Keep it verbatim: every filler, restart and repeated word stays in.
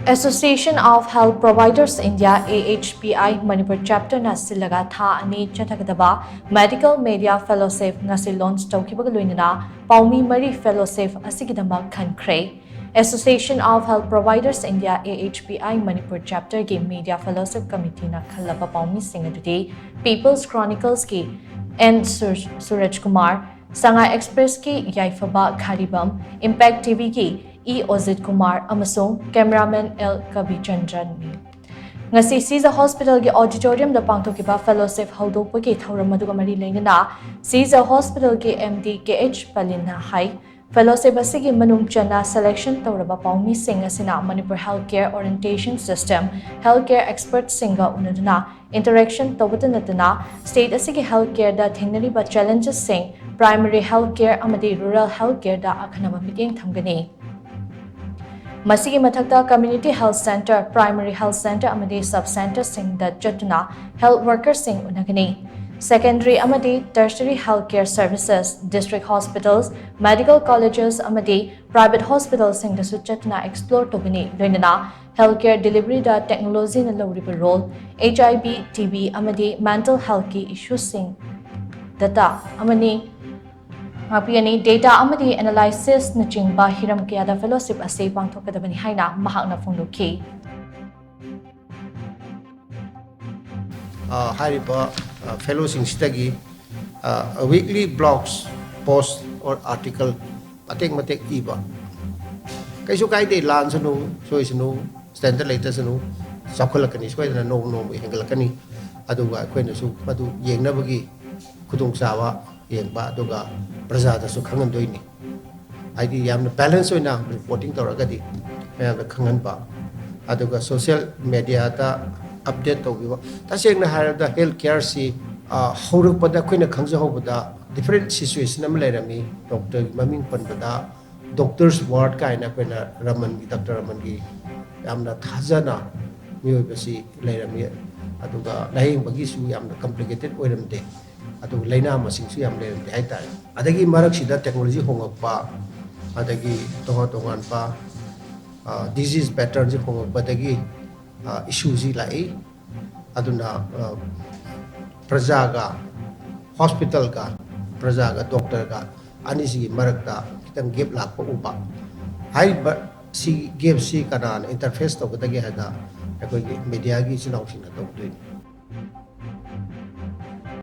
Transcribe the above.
Association of Health Providers India, A H P I, Manipur Chapter ꯅ ꯁꯤꯜꯂꯒ ꯊꯥ ꯑꯅꯤ ꯆꯠꯊꯒꯗꯕ Medical Media Fellowship ꯉꯁꯤ launch ꯇꯧꯈꯤꯕꯒ ꯂꯣꯏꯅꯅ ꯄꯥꯎꯃꯤ ꯃꯔꯤ fellowship ꯑꯁꯤꯒꯤꯗꯃꯛ ꯈꯟꯈ꯭ꯔꯦ꯫ Association of Health Providers India, A H P I, Manipur Chapter ꯒꯤ Media Fellowship Committee ꯅ ꯈꯜꯂꯕ ꯄꯥꯎꯃꯤꯁꯤꯡ ꯑꯗꯨꯗꯤ People's Chronicles ꯀꯤ N ꯁꯨꯔ-, ꯁꯨꯔꯖ ꯀꯨꯃꯥꯔ, Sangai Express ꯀꯤ ꯌꯥꯏꯐꯕ ꯈꯥꯔꯤꯕꯝ, Impact T V ꯒꯤ E ꯑꯣꯖꯤꯠ ꯀꯨꯃꯥꯔ ꯑꯃꯁꯨꯡ cameraman L ꯀꯕꯤꯆꯟꯗ꯭ꯔꯟꯅꯤ꯫ ꯉꯁꯤ ꯁꯤꯖ Hospital ꯒꯤ auditorium ꯗ ꯄꯥꯡꯊꯣꯛꯈꯤꯕ fellowship ꯍꯧꯗꯣꯛꯄꯒꯤ ꯊꯧꯔꯝ ꯑꯗꯨꯒ ꯃꯔꯤ ꯂꯩꯅꯅ ꯁꯤꯖ Hospital ꯒꯤ M D K H ꯄꯂꯤꯟꯅ ꯍꯥꯏ, fellowship ꯑꯁꯤꯒꯤ ꯃꯅꯨꯡ ꯆꯟꯅ selection ꯇꯧꯔꯕ ꯄꯥꯎꯃꯤꯁꯤꯡ ꯑꯁꯤꯅ Manipur Healthcare Orientation System, healthcare expert ꯁꯤꯡꯒ ꯎꯅꯗꯨꯅ interaction ꯇꯧꯕꯇ ꯅꯠꯇꯅ state ꯑꯁꯤꯒꯤ healthcare ꯗ ꯊꯦꯡꯅꯔꯤꯕ challenges ꯁꯤꯡ, primary healthcare ꯑꯃꯗꯤ rural healthcare ꯗ ꯑꯈꯟꯅꯕ ꯃꯤꯠꯌꯦꯡ ꯊꯝꯒꯅꯤ꯫ ꯃꯁꯤꯒꯤ ꯃꯊꯛꯇ community health centre, primary health centre ꯑꯃꯗꯤ sub centre ꯁꯤꯡꯗ ꯆꯠꯇꯨꯅ health worker ꯁꯤꯡ ꯎꯅꯒꯅꯤ꯫ Secondary ꯑꯃꯗꯤ tertiary healthcare services, district hospitals, medical colleges ꯑꯃꯗꯤ private hospital ꯁꯤꯡꯗꯁꯨ ꯆꯠꯇꯨꯅ explore ꯇꯧꯒꯅꯤ꯫ ꯂꯣꯏꯅꯅ healthcare delivery ꯗ technology ꯅ ꯂꯧꯔꯤꯕ role, H I V, T B ꯑꯃꯗꯤ mental health ꯀꯤ issue ꯁꯤꯡ data ꯑꯃꯅꯤ ꯉꯥꯛꯄꯤꯒꯅꯤ꯫ Data ꯑꯃꯗꯤ analysis ꯅꯆꯤꯡꯕ ꯍꯤꯔꯝ ꯀꯌꯥꯗ fellowship ꯑꯁꯤ ꯄꯥꯡꯊꯣꯛꯀꯗꯕꯅꯤ ꯍꯥꯏꯅ ꯃꯍꯥꯛꯅ ꯐꯣꯡꯗꯣꯛꯈꯤ꯫ ꯑ, ꯍꯥꯏꯔꯤꯕ, ꯑ, fellowꯁꯤꯡꯁꯤꯗꯒꯤ, ꯑ, weekly blogs, post or article ꯃꯇꯦꯛ ꯃꯇꯦꯛ ꯏꯕ꯫ ꯀꯩꯁꯨ ꯀꯥꯏꯗꯦ, ꯂꯥꯟꯁꯅꯨ, ꯁꯣꯏꯁꯅꯨ, standard ꯂꯩꯇꯁꯅꯨ, ꯆꯥꯎꯈꯠꯂꯛꯀꯅꯤ, ꯁꯣꯏꯗꯅ ꯅꯣꯡꯃ ꯅꯣꯡꯃꯒꯤ ꯍꯦꯟꯒꯠꯂꯛꯀꯅꯤ꯫ ꯑꯗꯨꯒ ꯑꯩꯈꯣꯏꯅꯁꯨ ꯃꯗꯨ ꯌꯦꯡꯅꯕꯒꯤ ꯈꯨꯗꯣꯡꯆꯥꯕ ꯌꯦꯡꯕ, ꯑꯗꯨꯒ ꯄ꯭ꯔꯖꯥꯗꯁꯨ ꯈꯪꯍꯟꯗꯣꯏꯅꯤ꯫ ꯍꯥꯏꯗꯤ ꯌꯥꯝꯅ balance ꯑꯣꯏꯅ reporting ꯇꯧꯔꯒꯗꯤ ꯃꯌꯥꯝꯗ ꯈꯪꯍꯟꯕ, ꯑꯗꯨꯒ social mediaꯗ update ꯇꯧꯕꯤꯕ꯫ ꯇꯁꯦꯡꯅ ꯍꯥꯏꯔꯕꯗ health careꯁꯤ, ꯑ, ꯍꯧꯔꯛꯄꯗ ꯑꯩꯈꯣꯏꯅ ꯈꯪꯖꯍꯧꯕꯗ different situation ꯑꯃ ꯂꯩꯔꯝꯃꯤ꯫ Doctorꯒꯤ ꯃꯃꯤꯡ ꯄꯟꯕꯗ doctor's ward ꯀꯥꯏꯅ ꯑꯩꯈꯣꯏꯅ ꯔꯃꯟꯒꯤ, Doctor ꯔꯃꯟꯒꯤ ꯌꯥꯝꯅ ꯊꯥꯖꯅ ꯃꯤꯑꯣꯏꯕꯁꯤ ꯂꯩꯔꯝꯃꯤ꯫ ꯑꯗꯨꯒ ꯂꯥꯌꯦꯡꯕꯒꯤꯁꯨ ꯌꯥꯝꯅ complicated ꯑꯣꯏꯔꯝꯗꯦ꯫ ꯑꯗꯨꯒ ꯂꯥꯏꯅꯥ ꯃꯁꯤꯡꯁꯨ ꯌꯥꯝ ꯂꯩꯔꯝꯗꯦ ꯍꯥꯏꯇꯥꯔꯦ꯫ ꯑꯗꯒꯤ ꯃꯔꯛꯁꯤꯗ technology ꯍꯣꯡꯉꯛꯄ, ꯑꯗꯒꯤ ꯇꯣꯉꯥꯟ ꯇꯣꯉꯥꯟꯕ ꯗꯤꯖꯤꯖ ꯄꯦꯇꯔꯟꯁꯤ ꯍꯣꯡꯉꯛꯄꯗꯒꯤ ꯏꯁꯨꯁꯤ ꯂꯥꯛꯏ꯫ ꯑꯗꯨꯅ ꯄ꯭ꯔꯖꯥꯒ ꯍꯣꯁꯄꯤꯇꯥꯜꯒ, ꯄ꯭ꯔꯖꯥꯒ ꯗꯣꯛꯇꯔꯒ ꯑꯅꯤꯁꯤꯒꯤ ꯃꯔꯛꯇ ꯈꯤꯇꯪ ꯒꯦꯞ ꯂꯥꯛꯄ ꯎꯕ꯫ ꯍꯥꯏꯔꯤꯕ ꯁꯤ ꯒꯦꯞꯁꯤ ꯀꯅꯥꯅ ꯏꯟꯇꯔꯐꯦꯁ ꯇꯧꯒꯗꯒꯦ ꯍꯥꯏꯗ ꯑꯩꯈꯣꯏꯒꯤ ꯃꯦꯗꯤꯌꯥꯒꯤ ꯏꯆꯤꯜ ꯏꯅꯥꯎꯁꯤꯡꯅ ꯇꯧꯗꯣꯏꯅꯤ꯫